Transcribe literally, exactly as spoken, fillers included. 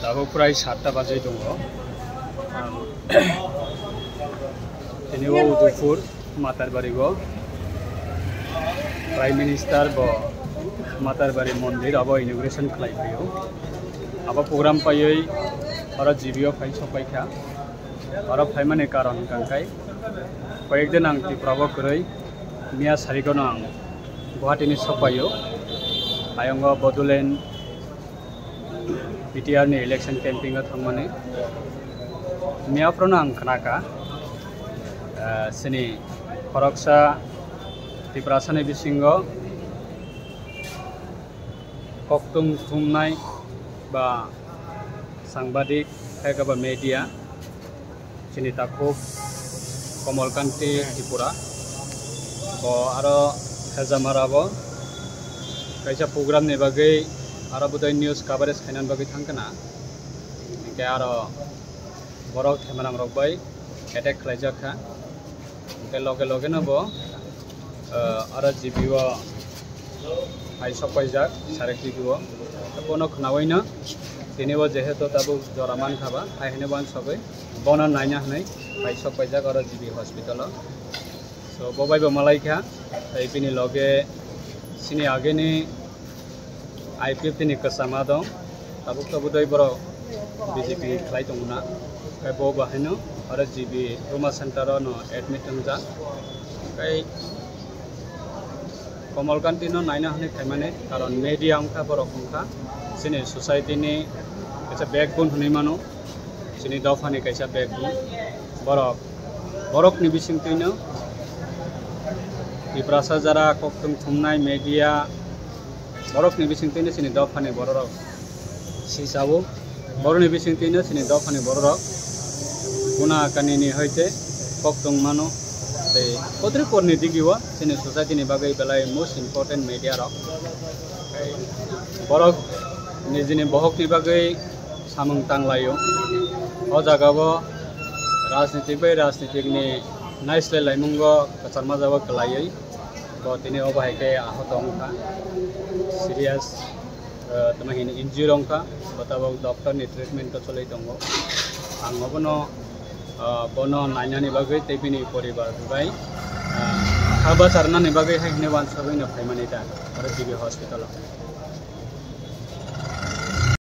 Tabuk prai satta bajwi tongo. Tini o Udaipur Matarbari o Prime Minister bo Matarbari mondir abo inauguration khlai phaio. Abo program paiwi oro G B o phai sokpai kha. Oro phaimani karon hwnkha khe koyek din ang Tripura o kwrwi, miya sarigono ang Guwahati ni sokpaio. Ayongo Bodoland P T R ni election campaign o thangmani. Miya phuru no ang khnakha, ah, chini khoroksa Tiprasa ni bisingo koktung thumnai ba sangbadik, hai khe ba media, chini takhuk Komal Kanti Tripura, bo aro Khejamara bo kaisa program ni bagwi aro bodai news coverage khainani bagwi thangkha na, hinkhe aro borok themanam rok bai attack khlaijak kha. Hingke loge loge no bo, eh, aro G B o hai sok paijak, sarek G B o. Bono khnaui no tini bo jehetu tabuk jora mankha ba, hai hwnwi bo ang sogwi bono naina hwnwi hai sok paijak oro G B hospital o. So, bo bai bo malai kha, tei bini loge chini ageni I P F T ni kwchama dong, tabuk tabuk doi borok B J P khlai tongo na, khe bo bahaino oro G B trauma center o no admit wngjak, khe Komal Kanti no naina hwnwi phaimani, karon media wngkha borok wngkha chini society ni kaisa backbone hwnwi mano. Chini dophani kaisa backbone. Borok, borokni bisingtwino Tiprasa jara kokthwng thumnai media, borokni bisingtwino chini dophani bororok sisao. Borokni bisingtwino chini dophani bororok kuna kanini hoite kokthwng mano. Tei kotri korni digio chini society ni bagwi belai most important media rok. Tei borok nijini bohokni bagwi samung tanglaio. O jagao rajnitik bai rajnitikni naislai laimungo kwchar majao kwlaiwi bo tini obo hai khe ahot wngkha, serious, eh, tamo hini injury wngkha, bo tabok doctor ni treatment o choli tongo. Ang obono, eh, bono nainani bagwi tei bini poribar bai, eh, kha bacharnani bagwi hai hwnwi uansugwi no phaimani ta oro G B hospital o.